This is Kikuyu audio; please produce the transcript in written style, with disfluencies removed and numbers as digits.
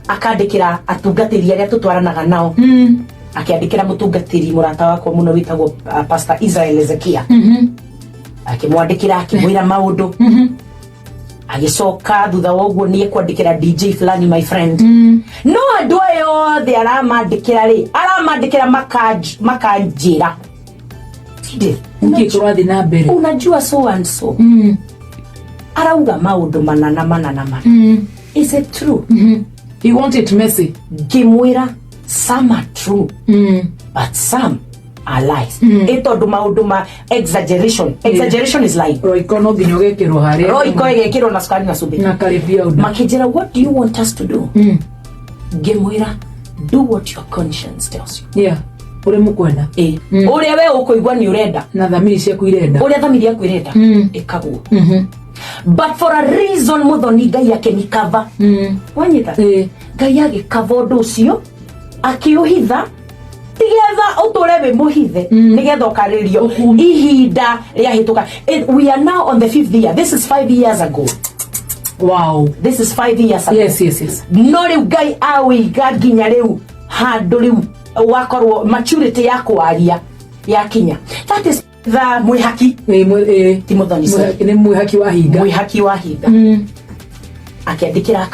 Akandĩkĩra atungatĩri arĩa tũtwaranaga nao. Akĩandĩkĩra mũtungatĩri mũrata wakwa mũno wĩtagwo Pastor Israel Ezekia. Akĩmwandĩkĩra, akĩmwĩra maũndũ. Agĩcoka thutha wa ũguo nĩ ekwandĩkĩra DJ fulani, my friend. No andũ aya othe aramandĩkĩra rĩ, aramandĩkĩra makanjĩra, "Edith, nĩkĩ kũrathiĩ na mbere? Unajua so and so arauga maũndũ manana manana mana. Is it true?" He want it messy. Ngĩmwĩra, "Some are true, but some are lies." Ĩ tondũ maũndũ ma exaggeration, exaggeration is lying. Royco no nginya ũgekĩrwo harĩa. Royco ĩgekĩrwo na cukari na cumbĩ. Na karibia ũndũ. Makĩnjĩra, "What do you want us to do?" Ngĩmwĩra, "Do what your conscience tells you." Yeah, ũrĩa mũkwenda. Ĩ, ũrĩa we ũkũigua nĩ ũrenda. Na thamiri ciaku irenda. Ũrĩa thamiri yaku ĩrenda, ĩkaguo. But for a reason, Muthoni, Ngai akĩmikava. Wanyita? Ĩ. Ngai agĩkava ũndũ ũcio, akĩũhitha tigetha ũtũre wĩ mũhithe, nĩgetha ũkarĩrio ihinda rĩahĩtũka. We are now on the fifth year. This is 5 years ago. This is 5 years ago. No rĩu Ngai awĩiga nginya rĩu handũ rĩu wakorwo maturity ya kwaria yakinya. That is the mwĩhaki. Ĩ, ĩ. Ti Muthoni, sorry. Nĩ mwĩhaki wa hinga. Mwĩhaki wa hinga. Akĩandĩkĩra